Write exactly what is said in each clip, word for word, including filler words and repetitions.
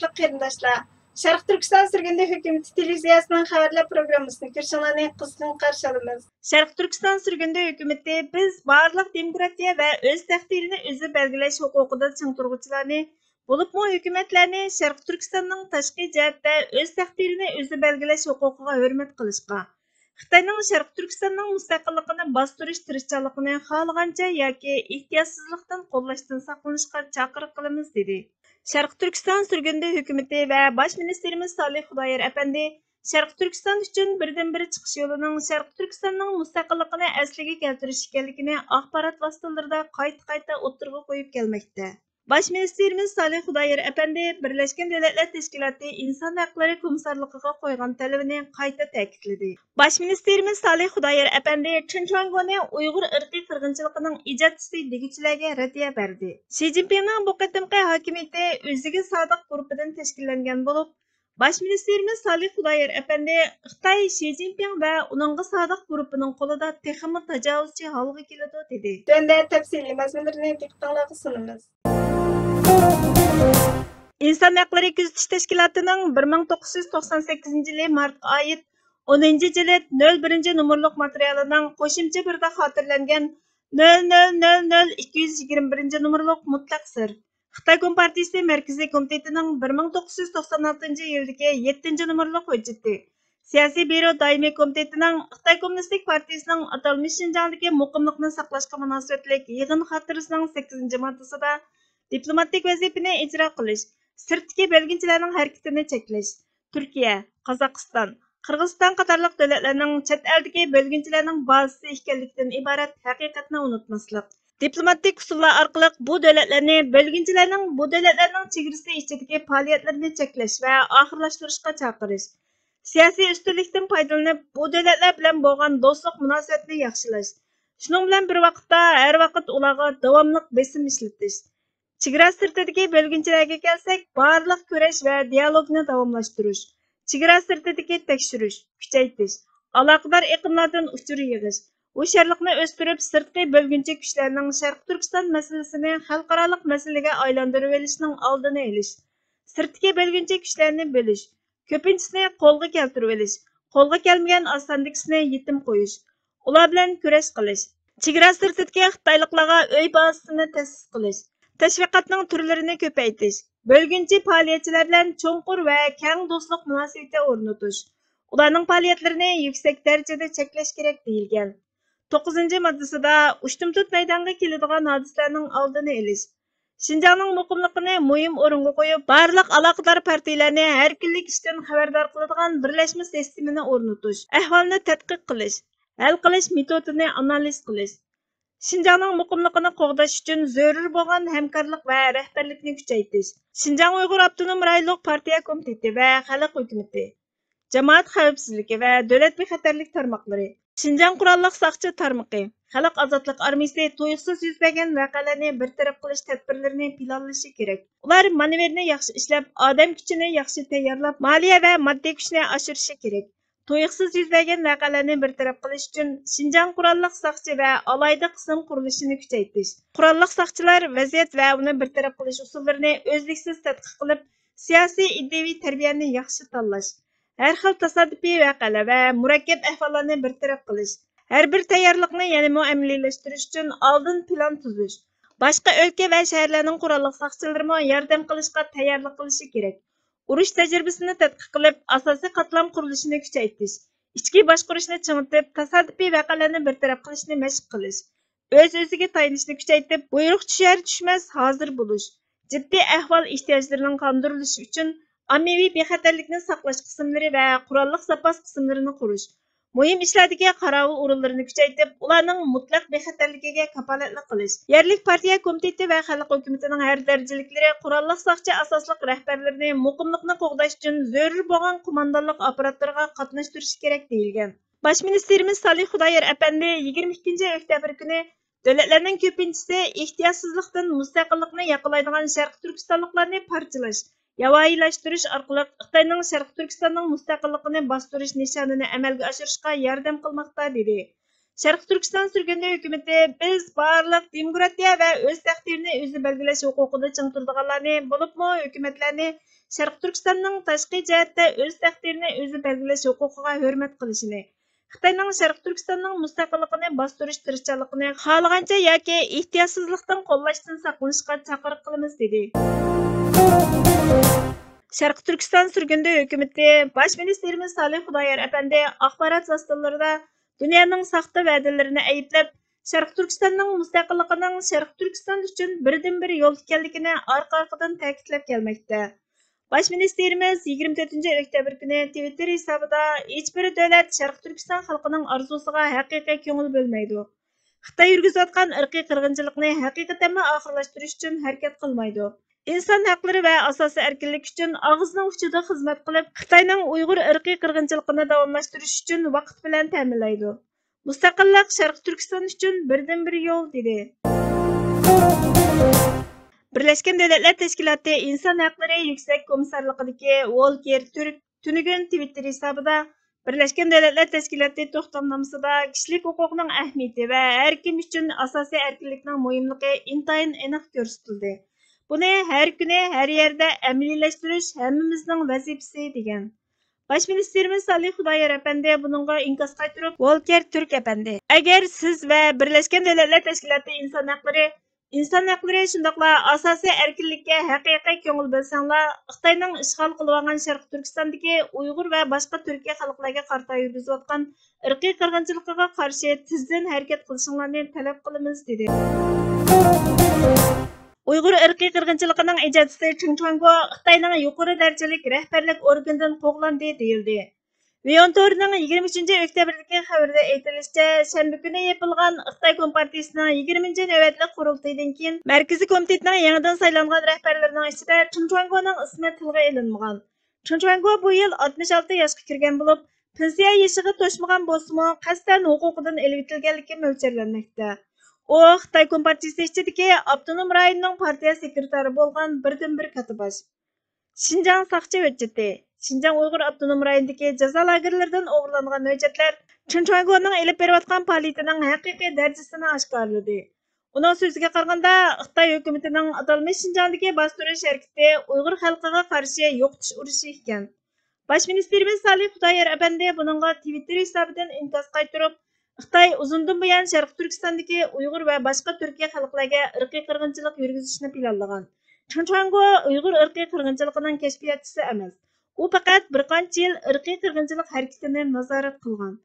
ھۆرمەتلىك قېرىنداشلار، شەرقىي تۈركىستان سۈرگۈندە ھۆكۈمىتى تېلېۋىزىيەسىنىڭ خەۋەرلەر پروگراممىسىنى كۆرۈشۈڭلارنى قىزغىن قارشى ئالىمىز. شەرقىي تۈركىستان سۈرگۈندە ھۆكۈمىتى بىز بارلىق دېموكراتىيە ۋە ئۆز تەقدىرىنى ئۆزى بەلگىلەش ھوقۇقىدا چىڭ تۇرغۇچىلارنى، بولۇپمۇ ھۆكۈمەتلەرنى شەرقىي تۈركىستاننىڭ تاشقى جەھەتتە ئۆز تەقدىرىنى ئۆزى بەلگىلەش ھوقۇقىغا ھۆرمەت قىلىشقا، خىتاينىڭ شەرقىي تۈركىستاننىڭ مۇستەقىللىقىنى باستۇرۇش تىرىشچانلىقىنى خالىغانچە ياكى ئېھتىياتسىزلىقتىن قوللاشتىن ساقلىنىشقا چاقىرىق قىلىمىز، دېدى. شەرقىي تۈركىستان سۈرگۈندە ھۆكۈمىتى ۋە باش مىنىستىرىمىز سالىھ خۇدايار ئەپەندى شەرقىي تۈركىستان ئۈچۈن بىردىنبىر چىقىش يولىنىڭ شەرقىي تۈركىستاننىڭ مۇستەقىللىقىنى ئەسلىگە كەلتۈرۈش ئىكەنلىكىنى ئاخبارات ۋاسىتىلىرىدا قايتا-قايتا ئوتتۇرىغا قويۇپ كەلمەكتە. باش مىنىستىرىمىز سالىھ خۇدايار ئەپەندى بىرلەشكەن دۆلەتلەر تەشكىلاتى ئىنسان ھەقلىرى كومىسسارلىقىغا قويغان تەلىپىنى قايتا تەكىتلىدى. باش مىنىستىرىمىز سالىھ خۇدايار ئەپەندى چېن چۈەنگونى ئۇيغۇر ئىرقىي قىرغىنچىلىقىنىڭ ئىجادچىسى دېگۈچىلەرگە رەددىيە بەردى. شى جىنپىڭنىڭ بۇ قېتىمقى ھاكىمىيىتى ئۆزىگە سادىق گۇرۇپپىدىن تەشكىللەنگەن بولۇپ، باش مىنىستىرىمىز سالىھ خۇدايار ئەپەندى خىتاي شى جىنپىڭ ۋە ئۇنىڭغا سادىق گۇرۇپپىنىڭ قولىدا تېخىمۇ تاجاۋۇزچى ھالغا كېلىدۇ، دېدى. تۆۋەندە تەپسىلىي مەزمۇنلىرىنى دىققىتىڭلارغا سۇنىمىز. ئىنسان ھەقلىرى كۆزىتىش تەشكىلاتىنىڭ بىر مىڭ توققۇز يۈز توقسان سەككىزىنچى يىلى مارتقا ئائىت ئونىنچى جىلىد نۆل بىرىنچى نومۇرلۇق ماتېرىيالىنىڭ قوشۇمچە بىرىدە خاتىرىلەنگەن نۆل نۆل نۆل نۆل ئىككى يۈز يىگىرمە بىرىنچى نومۇرلۇق مۇتلەق سىر، خىتاي كومپارتىيىسى مەركىزىي كومىتېتىنىڭ بىر مىڭ توققۇز يۈز توقسان ئالتىنچى يىلدىكى يەتتىنچى نومۇرلۇق ھۆججىتى، سىياسىي بيۇرو دائىمىي كومىتېتىنىڭ خىتاي كوممۇنىستىك پارتىيىسىنىڭ ئاتالمىش شىنجاڭدىكى مۇقىملىقنى ساقلاشقا مۇناسىۋەتلىك يىغىن خاتىرىسىنىڭ سەككىزىنچى ماددىسىدا دىپلوماتىك ۋەزىپىنى ئىجرا قىلىش، سىرتتىكى بۆلگۈنچىلەرنىڭ ھەرىكىتىنى چەكلەش، تۈركىيە، قازاقىستان، قىرغىزىستان قاتارلىق دۆلەتلەرنىڭ چەت ئەلدىكى بۆلگۈنچىلەرنىڭ بازىسى ئىكەنلىكتىن ئىبارەت ھەقىقەتنى ئۇنتۇماسلىق، دىپلوماتىك ئۇسۇللار ئارقىلىق بۇ دۆلەتلەرنى بۆلگۈنچىلەرنىڭ بۇ دۆلەتلەرنىڭ چېگرىسى ئىچىدىكى پائالىيەتلىرىنى چەكلەش ۋە ئاخىرلاشتۇرۇشقا چاقىرىش، سىياسىي ئۈستۈنلۈكتىن پايدىلىنىپ، بۇ دۆلەتلەر بىلەن بولغان دوستلۇق مۇناسىۋەتنى ياخشىلاش، شۇنىڭ بىلەن بىر ۋاقىتتا، ھەر ۋاقىت ئۇلارغا داۋاملىق بېسىم ئىشلىتىش، چېگرا سىرتىدىكى بۆلگۈنچىلەرگە كەلسەك، بارلىق كۈرەش ۋە دىيالوگنى داۋاملاشتۇرۇش، چېگرا سىرتىدىكى تەكشۈرۈش، كۈچەيتىش، ئالاقىدار ئېقىملاردىن ئۇچۇر يىغىش، ھوشيارلىقنى ئۆستۈرۈپ، سىرتقى بۆلگۈنچى كۈچلەرنىڭ شەرقىي تۈركىستان مەسىلىسىنى خەلقئارالىق مەسىلىگە ئايلاندۇرۇۋېلىشنىڭ ئالدىنى ئېلىش، سىرتتىكى بۆلگۈنچى كۈچلەرنى بۆلۈش، كۆپىنچىسىنى قولغا كەلتۈرۈۋېلىش، قولغا كەلمىگەن ئاز ساندىكىسىنى يېتىم قويۇش، ئۇلار بىلەن كۈرەش قىلىش، چېگرا سىرتىدىكى خىتايلىقلارغا ئۆي بازىسىنى تەسىس قىلىش، تەشۋىقاتنىڭ تۈرلىرىنى كۆپەيتىش، بۆلگۈنچى پائالىيەتچىلەر بىلەن چوڭقۇر ۋە كەڭ دوستلۇق مۇناسىۋىتى ئورنىتىش، ئۇلارنىڭ پائالىيەتلىرىنى يۈكسەك دەرىجىدە چەكلەش كېرەك، دېيىلگەن. توققۇزىنچى ماددىسىدا ئۇشتۇمتۇت مەيدانغا كېلىدىغان ھادىسىلەرنىڭ ئالدىنى ئېلىش، شىنجاڭنىڭ مۇقىملىقىنى مۇھىم ئورۇنغا قويۇپ، بارلىق ئالاقىدار پارتىيىلەرنى ھەر كۈنلۈك ئىشتىن خەۋەردار قىلىدىغان بىرلەشمە سىستېمىنى ئورنىتىش، ئەھۋالنى تەتقىق قىلىش، ھەل قىلىش مېتودىنى ئانالىز قىلىش، شىنجاڭنىڭ مۇقىملىقىنى قوغداش ئۈچۈن زۆرۈر بولغان ھەمكارلىق ۋە رەھبەرلىكنى كۈچەيتىش، شىنجاڭ ئۇيغۇر ئاپتونوم رايونلۇق پارتىيە كومىتېتى ۋە خەلق ھۆكۈمىتى، جامائەت خەۋپسىزلىكى ۋە دۆلەت بىخەتەرلىك تارماقلىرى، شىنجاڭ قوراللىق ساقچى تارمىقى، خەلق ئازادلىق ئارمىيىسى تۇيۇقسىز يۈز بەرگەن ۋەقەلەرنى بىر تەرەپ قىلىش تەدبىرلىرىنى پىلانلىشى كېرەك. ئۇلار مانېۋىرنى ياخشى ئىشلەپ، ئادەم كۈچىنى ياخشى تەييارلاپ، مالىيە ۋە ماددىي كۈچنى ئاشۇرۇشى كېرەك. تۇيۇقسىز يۈز بەرگەن ۋەقەلەرنى بىر تەرەپ قىلىش ئۈچۈن شىنجاڭ قوراللىق ساقچى ۋە ئالاھىدە قىسىم قۇرۇلۇشىنى كۈچەيتىش. قوراللىق ساقچىلار ۋەزىيەت ۋە ئۇنى بىر تەرەپ قىلىش ئۇسۇللىرىنى ئۈزلۈكسىز تەتقىق قىلىپ، سىياسىي ئىدىيىۋى تەربىيەنى ياخشى تاللاش، ھەر خىل تاسادىپىي ۋەقەلەر ۋە مۇرەككەپ ئەھۋاللارنى بىر تەرەپ قىلىش، ھەر بىر تەييارلىقنى يەنىمۇ ئەمەلىيلەشتۈرۈش ئۈچۈن ئالدىن پىلان تۈزۈش، باشقا ئۆلكە ۋە شەھەرلەرنىڭ قوراللىق ساقچىلىرىمۇ ياردەم قىلىشقا تەييارلىق قىلىشى كېرەك. ئۇرۇش تەجرىبىسىنى تەتقىق قىلىپ، ئاساسىي قاتلام قۇرۇلۇشىنى كۈچەيتىش، ئىچكى باشقۇرۇشنى چىڭىتىپ، تاسادىپىي ۋەقەلەرنى بىر تەرەپ قىلىشنى مەشىق قىلىش، ئۆز-ئۆزىگە تايىنىشنى كۈچەيتىپ، بۇيرۇق چۈشەر-چۈشمەس ھازىر بولۇش، جىددىي ئەھۋال ئېھتىياجلىرىنىڭ قاندۇرۇلۇشى ئۈچۈن ئاممىۋى بىخەتەرلىكنى ساقلاش قىسىملىرى ۋە قوراللىق زاپاس قىسىملىرىنى قۇرۇش، مۇھىم ئىشلاردىكى قاراۋۇل ئورۇنلىرىنى كۈچەيتىپ، ئۇلارنىڭ مۇتلەق بىخەتەرلىكىگە كاپالەتلىك قىلىش، يەرلىك پارتىيە كومىتېتى ۋە خەلق ھۆكۈمىتىنىڭ ھەر دەرىجىلىكلىرى قوراللىق ساقچى ئاساسلىق رەھبەرلىرىنى مۇقىملىقنى قوغداش ئۈچۈن زۆرۈر بولغان قوماندانلىق ئاپپاراتلىرىغا قاتناشتۇرۇشى كېرەك، دېيىلگەن. باش مىنىستىرىمىز سالىھ خۇدايار ئەپەندى يىگىرمە ئىككىنچى ئۆكتەبىر كۈنى دۆلەتلەرنىڭ كۆپىنچىسى ئېھتىياتسىزلىقتىن مۇستەقىللىقنى ياقىلايدىغان شەرقىي تۈركىستانلىقلارنى پارچىلاش، ياۋايىلاشتۇرۇش ئارقىلىق خىتاينىڭ شەرقىي تۈركىستاننىڭ مۇستەقىللىقىنى باستۇرۇش نىشانىنى ئەمەلگە ئاشۇرۇشقا ياردەم قىلماقتا، دېدى. شەرقىي تۈركىستان سۈرگۈندە ھۆكۈمىتى، بىز بارلىق دېموكراتىيە ۋە ئۆز تەقدىرىنى ئۆزى بەلگىلەش ھوقۇقىدا چىڭ تۇرىدىغانلارنى، بولۇپمۇ ھۆكۈمەتلەرنى شەرقىي تۈركىستاننىڭ تاشقى جەھەتتە ئۆز تەقدىرىنى ئۆزى بەلگىلەش ھوقۇقىغا ھۆرمەت قىلىشىنى، خىتاينىڭ شەرقىي تۈركىستاننىڭ مۇستەقىللىقىنى باستۇرۇش تىرىشچانلىقىنى خالىغانچە ياكى ئېھتىياتسىزلىقتىن قوللاشتىن ساقلىنىشقا چاقىرىق قىلىمىز، دېدى. شەرقىي تۈركىستان سۈرگۈندە ھۆكۈمىتى باش مىنىستىرىمىز سالىھ خۇدايار ئەپەندى ئاخبارات ۋاسىتىلىرىدا دۇنيانىڭ ساختا ۋەدىلىرىنى ئەيىبلەپ، شەرقىي تۈركىستاننىڭ مۇستەقىللىقىنىڭ شەرقىي تۈركىستان ئۈچۈن بىردىنبىر يول ئىكەنلىكىنى ئارقا-ئارقىدىن تەكىتلەپ كەلمەكتە. باش مىنىستىرىمىز يىگىرمە تۆتىنچى ئۆكتەبىر كۈنى تىۋىتتېر ھېسابىدا، ھېچبىر دۆلەت شەرقىي تۈركىستان خەلقىنىڭ ئارزۇسىغا ھەقىقىي كۆڭۈل بۆلمەيدۇ. خىتاي يۈرگۈزۈۋاتقان ئىرقىي قىرغىنچىلىقنى ھەقىقەتەنمۇ ئاخىرلاشتۇرۇش ئۈچۈن ھەرىكەت قىلمايدۇ. ئىنسان ھەقلىرى ۋە ئاساسىي ئەركىنلىك ئۈچۈن ئاغزىنىڭ ئۇچىدا خىزمەت قىلىپ، خىتاينىڭ ئۇيغۇر ئىرقىي قىرغىنچىلىقىنى داۋاملاشتۇرۇش ئۈچۈن ۋاقىت بىلەن تەمىنلەيدۇ. مۇستەقىللىق شەرقىي تۈركىستان ئۈچۈن بىردىنبىر يول، دېدى. بىرلەشكەن دۆلەتلەر تەشكىلاتى ئىنسان ھەقلىرى يۈكسەك كومىسسارلىقىدىكى ۋولكېر تۈرك تۈنۈگۈن تىۋىتتېر ھېسابىدا بىرلەشكەن دۆلەتلەر تەشكىلاتى توختامنامىسىدا كىشىلىك ھوقۇقنىڭ ئەھمىيىتى ۋە ھەر كىم ئۈچۈن ئاساسىي ئەركىنلىكنىڭ مۇھىملىقى ئىنتايىن ئېنىق كۆرسىتىلدى. بۇنى ھەر كۈنى، ھەر يەردە ئەمەلىيلەشتۈرۈش ھەممىمىزنىڭ ۋەزىپىسى، دېگەن. باش مىنىستىرىمىز سالىھ خۇدايار ئەپەندى بۇنىڭغا ئىنكاس قايتۇرۇپ، ۋولكېر تۈرك ئەپەندى، ئەگەر سىز ۋە بىرلەشكەن دۆلەتلەر تەشكىلاتى ئىنسان ھەقلىرى، ئىنسان ھەقلىرى، شۇنداقلا ئاساسىي ئەركىنلىككە ھەقىقىي كۆڭۈل بۆلسەڭلار، خىتاينىڭ ئىشغال قىلىۋالغان شەرقىي تۈركىستاندىكى ئۇيغۇر ۋە باشقا تۈركىي خەلقلەرگە قارىتا يۈرگۈزۈۋاتقان ئىرقىي قىرغىنچىلىقىغا قارشى تېزدىن ھەرىكەت قىلىشىڭلارنى تەلەپ قىلىمىز، دېدى. ئۇيغۇر ئىرقىي قىرغىنچىلىقىنىڭ ئىجادچىسى چېڭ چۈەنگو خىتاينىڭ يۇقىرى دەرىجىلىك رەھبەرلىك ئورگىنىدىن قوغلاندى، دېيىلدى. ۋىيون تورىنىڭ يىگىرمە ئۈچىنچى ئۆكتەبىردىكى خەۋىرىدە ئېيتىلىشىچە، شەنبە كۈنى يېپىلغان خىتاي كومپارتىيىسىنىڭ يىگىرمىنچى نۆۋەتلىك قۇرۇلتىيىدىن كېيىن، مەركىزىي كومىتېتنىڭ يېڭىدىن سايلانغان رەھبەرلىرىنىڭ ئىچىدە چېڭ چۈەنگونىڭ ئىسمى تىلغا ئېلىنمىغان. چېڭ چۈەنگو بۇ يىل ئاتمىش ئالتە ياشقا كىرگەن بولۇپ، پېنسىيە يېشىغا توشمىغان بولسىمۇ، قەستەن ھوقۇقىدىن ئېلىۋېتىلگەنلىكى مۆلچەرلەنمەكتە. ئۇ خىتاي كومپارتىيىسى ئىچىدىكى ئاپتونوم رايوننىڭ پارتىيە سېكرېتارى بولغان بىردىنبىر كاتتىباش. شىنجاڭ ساقچى ھۆججىتى. شىنجاڭ ئۇيغۇر ئاپتونوم رايونىدىكى جازا لاگېرلىرىدىن ئوغرىلانغان ھۆججەتلەر چېن چۈەنگونىڭ ئېلىپ بېرىۋاتقان پائالىيىتىنىڭ ھەقىقىي دەرىجىسىنى ئاشكارىلىدى. ئۇنىڭ سۆزىگە قارىغاندا، خىتاي ھۆكۈمىتىنىڭ ئاتالمىش شىنجاڭدىكى باستۇرۇش ھەرىكىتى ئۇيغۇر خەلقىگە قارشى يوقىتىش ئۇرۇشى ئىكەن. باش مىنىستىرىمىز سالىھ خۇدايار ئەپەندى بۇنىڭغا تىۋىتتېر ھېسابىدىن ئىنكاس قايتۇرۇپ، خىتاي ئۇزۇندىن بۇيان شەرقىي تۈركىستاندىكى ئۇيغۇر ۋە باشقا تۈركىي خەلقلەرگە ئىرقىي قىرغىنچىلىق يۈرگۈزۈشنى پىلانلىغان. چېن چۈەنگو ئۇيغۇر ئىرقىي قىرغىنچىلىقىنىڭ كەشپىياتچىسى ئەمەس. ئۇ پەقەت بىر قانچە يىل ئىرقىي قىرغىنچىلىق ھەرىكىتىنى نازارەت قىلغان.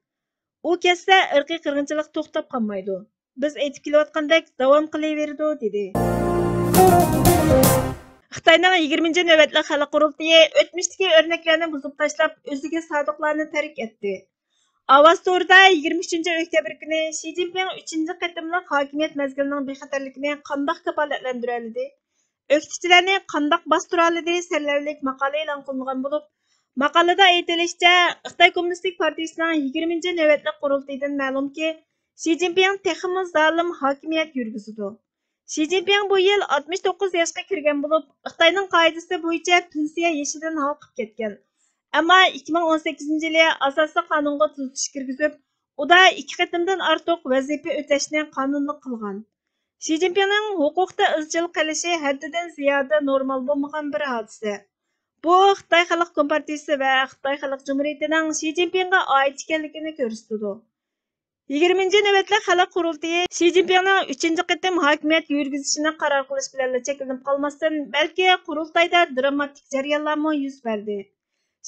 ئۇ كەتسە، ئىرقىي قىرغىنچىلىق توختاپ قالمايدۇ. بىز ئېيتىپ كېلىۋاتقاندەك داۋام قىلىۋېرىدۇ، دېدى. خىتاينىڭ يىگىرمىنچى نۆۋەتلىك خەلق قۇرۇلتىيى ئۆتمۈشتىكى ئۆرنەكلەرنى بۇزۇپ تاشلاپ، ئۆزىگە سادىقلارنى تەرك ئەتتى. ئاۋاز تورىدا يىگىرمە ئۈچىنچى ئۆكتەبىر كۈنى شى جىنپىڭ ئۈچىنچى قېتىملىق ھاكىمىيەت مەزگىلىنىڭ بىخەتەرلىكىنى قانداق كاپالەتلەندۈرەلىدى؟ ئۆكتىچىلەرنى قانداق باستۇرالىدى؟ سەرلەۋھىلىك ماقالە ئېلان قىلىنغان بولۇپ، ماقالىدە ئېيتىلىشىچە، خىتاي كوممۇنىستىك پارتىيىسىنىڭ يىگىرمىنچى نۆۋەتلىك قۇرۇلتىيىدىن مەلۇمكى، شى جىنپىڭ تېخىمۇ زالىم ھاكىمىيەت يۈرگۈزىدۇ. شى جىنپىڭ بۇ يىل ئاتمىش توققۇز ياشقا كىرگەن بولۇپ، خىتاينىڭ قائىدىسى بويىچە پېنسىيە يېشىدىن ھالقىپ كەتكەن. ئەمما ئىككى مىڭ ئون سەككىزىنچى يىلى ئاساسىي قانۇنغا تۈزىتىش كىرگۈزۈپ، ئۇدا ئىككى قېتىمدىن ئارتۇق ۋەزىپە ئۆتەشنى قانۇنلۇق قىلغان. شى جىنپىڭنىڭ ھوقۇقتا ئىزچىل قېلىشى ھەددىدىن زىيادە نورمال بولمىغان بىر ھادىسە. بۇ خىتاي خەلق كومپارتىيىسى ۋە خىتاي خەلق جۇمھۇرىيىتىنىڭ شى جىنپىڭغا ئائىت ئىكەنلىكىنى كۆرسىتىدۇ. يىگىرمىنچى نۆۋەتلىك خەلق قۇرۇلتىيى شى جىنپىڭنىڭ ئۈچىنچى قېتىم ھاكىمىيەت يۈرگۈزۈشىنى قارار قىلىش بىلەنلا چەكلىنىپ قالماستىن، بەلكى قۇرۇلتايدا دراماتىك جەريانلارمۇ يۈز بەردى.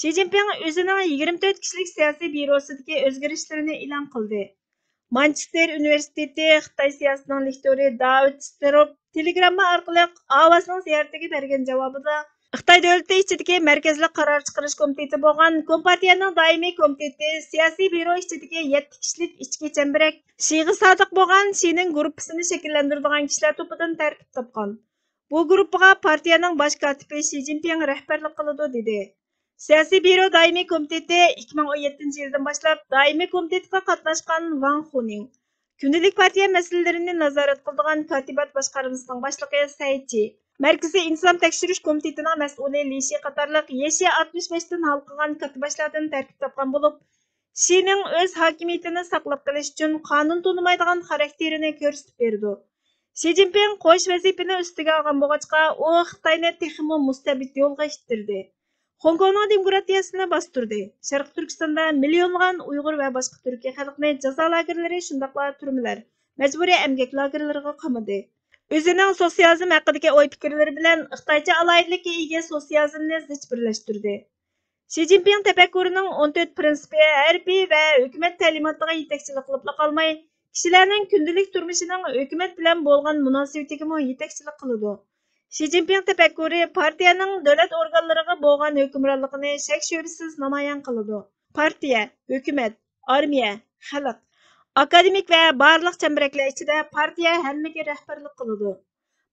شى جىنپىڭ ئۆزىنىڭ يىگىرمە تۆت كىشىلىك سىياسىي بيۇروسىدىكى ئۆزگىرىشلىرىنى ئېلان قىلدى. مانچېستېر ئۇنىۋېرسىتېتى خىتاي سىياسىتىنىڭ لېكتورى داۋىد ستروپ تېلېگرامما ئارقىلىق ئاۋازنىڭ زىيارىتىگە بەرگەن جاۋابىدا، خىتاي دۆلىتى ئىچىدىكى مەركەزلىك قارار چىقىرىش كومىتېتى بولغان كومپارتىيەنىڭ دائىمىي كومىتېتى سىياسىي بيۇرو ئىچىدىكى يەتتە كىشىلىك ئىچكى چەمبىرەك شىغا سادىق بولغان شىنىڭ گۇرۇپپىسىنى شەكىللەندۈرىدىغان كىشىلەر توپىدىن تەركىب تاپقان. بۇ گۇرۇپپىغا پارتىيەنىڭ باش كاتىپى شى جىنپىڭ رەھبەرلىك قىلىدۇ، دېدى. سىياسىي بيۇرو دائىمىي كومىتېتى ئىككى مىڭ ئون يەتتىنچى يىلدىن باشلاپ دائىمىي كومىتېتقا قاتناشقان ۋاڭ خۇنىڭ، كۈندىلىك پارتىيە مەسىلىلىرىنى نازارەت قىلىدىغان كاتىبات باشقارمىسىنىڭ باشلىقى سەي چى، مەركىزىي ئىنتىزام تەكشۈرۈش كومىتېتىنىڭ مەسئۇلى لى شى قاتارلىق يېشى ئاتمىش بەشتىن ھالقىغان كاتتىباشلاردىن تەركىب تاپقان بولۇپ، شىنىڭ ئۆز ھاكىمىيىتىنى ساقلاپ قېلىش ئۈچۈن قانۇن تونۇمايدىغان خاراكتېرىنى كۆرسىتىپ بېرىدۇ. شى جىنپىڭ قوش ۋەزىپىنى ئۈستىگە ئالغان بولغاچقا، ئۇ خىتاينى تېخىمۇ مۇستەبىت يولغا ئىتتىردى. خوڭكوڭنىڭ دېموكراتىيەسىنى باستۇردى. شەرقىي تۈركىستاندا مىليونلىغان ئۇيغۇر ۋە باشقا تۈركىي خەلقنى جازا لاگېرلىرى، شۇنداقلا تۈرمىلەر، مەجبۇرىي ئەمگەك لاگېرلىرىغا قامىدى. ئۆزىنىڭ سوتسىيالىزم ھەققىدىكى ئوي-پىكىرلىرى بىلەن خىتايچە ئالاھىدىلىككە ئىگە سوتسىيالىزمنى زىچ بىرلەشتۈردى. شى جىنپىڭ تەپەككۇرىنىڭ ئون تۆت پىرىنسىپى ھەربىي ۋە ھۆكۈمەت تەلىماتىغا يېتەكچىلىك قىلىپلا قالماي، كىشىلەرنىڭ كۈندىلىك تۇرمۇشىنىڭ ھۆكۈمەت بىلەن بولغان مۇناسىۋىتىگىمۇ يېتەكچىلىك قىلىدۇ. شى جىنپىڭ تەپەككۇرى پارتىيەنىڭ دۆلەت ئورگانلىرىغا بولغان ھۆكۈمرانلىقىنى شەك-شۈبھىسىز نامايان قىلىدۇ. پارتىيە، ھۆكۈمەت، ئارمىيە، خەلق، ئاكادېمىك ۋە بارلىق چەمبىرەكلەر ئىچىدە پارتىيە ھەممىگە رەھبەرلىك قىلىدۇ.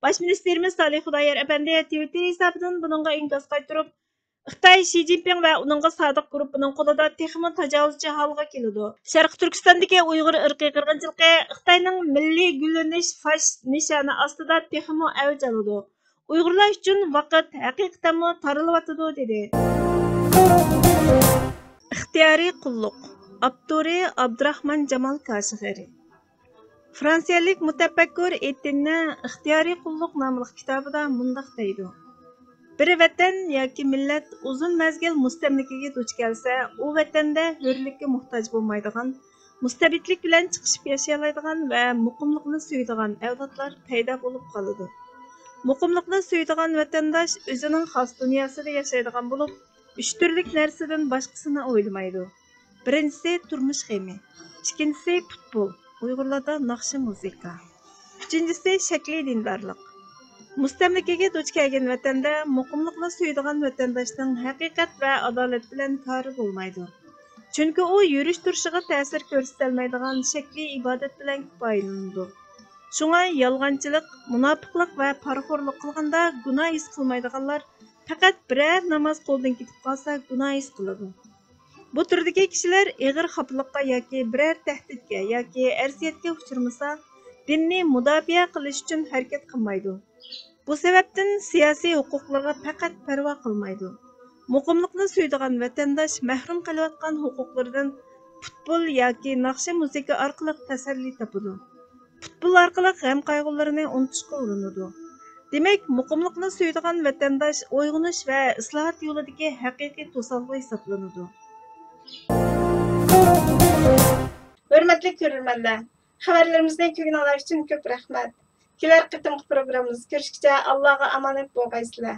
باش مىنىستىرىمىز سالىھ خۇدايار ئەپەندى تىۋىتتېر ھېسابىدىن بۇنىڭغا ئىنكاس قايتۇرۇپ، خىتاي شى جىنپىڭ ۋە ئۇنىڭغا سادىق گۇرۇپپىنىڭ قولىدا تېخىمۇ تاجاۋۇزچى ھالغا كېلىدۇ. شەرقىي تۈركىستاندىكى ئۇيغۇر ئىرقىي قىرغىنچىلىقى خىتاينىڭ مىللىي گۈللىنىش فاش نىشانى ئاستىدا تېخىمۇ ئەۋج ئالىدۇ. ئۇيغۇرلار ئۈچۈن ۋاقىت ھەقىقەتەنمۇ تارىلىۋاتىدۇ، دېدى. ئىختىيارىي قۇللۇق. ئاپتورى ئابدۇراخمان جامال كاشغەرى. فرانسىيەلىك مۇتەپەككۇر ئېتىننە ئىختىيارىي قۇللۇق ناملىق كىتابىدا مۇنداق دەيدۇ: بىر ۋەتەن ياكى مىللەت ئۇزۇن مەزگىل مۇستەملىكىگە دۇچ كەلسە، ئۇ ۋەتەندە ھۆرلۈككە موھتاج بولمايدىغان، مۇستەبىتلىك بىلەن چىقىشىپ ياشىيالايدىغان ۋە مۇقىملىقنى سۆيىدىغان ئەۋلادلار پەيدا بولۇپ قالىدۇ. مۇقىملىقنى سۆيىدىغان ۋەتەنداش ئۆزىنىڭ خاس دۇنياسىدا ياشايدىغان بولۇپ، ئۈچ تۈرلۈك نەرسىدىن باشقىسىنى ئويلىمايدۇ. بىرىنچىسى تۇرمۇش غېمى، ئىككىنچىسى پۇتبول، ئۇيغۇرلاردا ناخشا، مۇزىكا، ئۈچىنچىسى شەكلىي دىندارلىق. مۇستەملىكىگە دۇچ كەلگەن ۋەتەندە مۇقىملىقنى سۆيىدىغان ۋەتەنداشنىڭ ھەقىقەت ۋە ئادالەت بىلەن كارى بولمايدۇ. چۈنكى ئۇ يۈرۈش-تۇرۇشىغا تەسىر كۆرسىتەلمەيدىغان شەكلىي ئىبادەت بىلەن كۇپايىلىنىدۇ. شۇڭا يالغانچىلىق، مۇناپىقلىق ۋە پارىخورلۇق قىلغاندا گۇناھ ھېس قىلمايدىغانلار پەقەت بىرەر ناماز قولدىن كېتىپ قالسا گۇناھ ھېس قىلىدۇ. بۇ تۈردىكى كىشىلەر ئېغىر خاپىلىققا ياكى بىرەر تەھدىتكە ياكى ئەرزىيەتكە ئۇچرىمىسا، دىننى مۇداپىئە قىلىش ئۈچۈن ھەرىكەت قىلمايدۇ. بۇ سەۋەبتىن سىياسىي ھوقۇقلىرىغا پەقەت پەرۋا قىلمايدۇ. مۇقىملىقنى سۆيىدىغان ۋەتەنداش مەھرۇم قېلىۋاتقان ھوقۇقلىرىدىن پۇتبول ياكى ناخشا-مۇزىكا ئارقىلىق تەسەللى تاپىدۇ. پۇتبول ئارقىلىق غەم-قايغۇلىرىنى ئۇنتۇشقا ئۇرۇنىدۇ. دېمەك، مۇقىملىقنى سۆيىدىغان ۋەتەنداش ئويغىنىش ۋە ئىسلاھات يولىدىكى ھەقىقىي توسالغۇ ھېسابلىنىدۇ. ھۆرمەتلىك كۆرۈرمەنلەر، خەۋەرلىرىمىزنى كۆرگىنىڭلار ئۈچۈن كۆپ رەھمەت. كېلەر قېتىمقى پروگراممىمىزدا كۆرۈشكىچە ئاللاغا ئامانەت بولغايسىلەر.